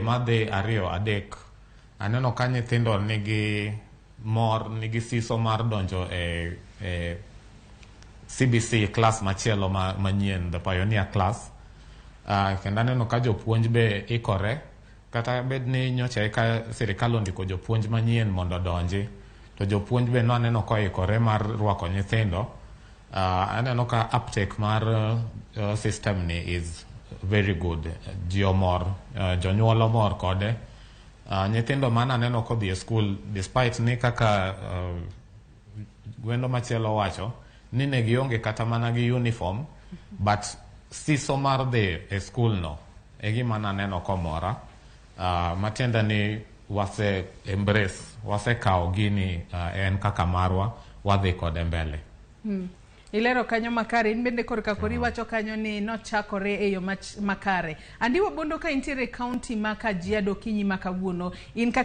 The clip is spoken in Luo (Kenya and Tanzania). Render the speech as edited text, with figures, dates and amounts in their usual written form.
Madhi ariyo adek, aneno ka nyithindo nigi mor, nigi siso mar donjo e CBC class machielo manyien, the pioneer class. Kendo aneno ka jopuonj be ikore, kata bed ni nyocha eka sirikal ondiko jopuonj manyien mondo odonji, to jopuonj be naneno koikore mar rwako nyithindo. Aneno ka uptake mar system ni is very good. Ji omor, jonyuol omor kode. Nyithindo mananeno kodhi e school, despite ni kaka gwendo machielo wacho ni ne gionge kata mana gi uniform, but siso mar dhi e school no e gima naneno komora. Matiende ni wase embrace, wasekawo gini, en kaka marwa, wadhi kode mbele. Ilero kanyo makare. In bende korka kori iwacho kanyo ni nochakore e yo makare. Andiwo Bondo, ka intiere e kaunti ma Kajiado okinyi ma kawuono, in kaka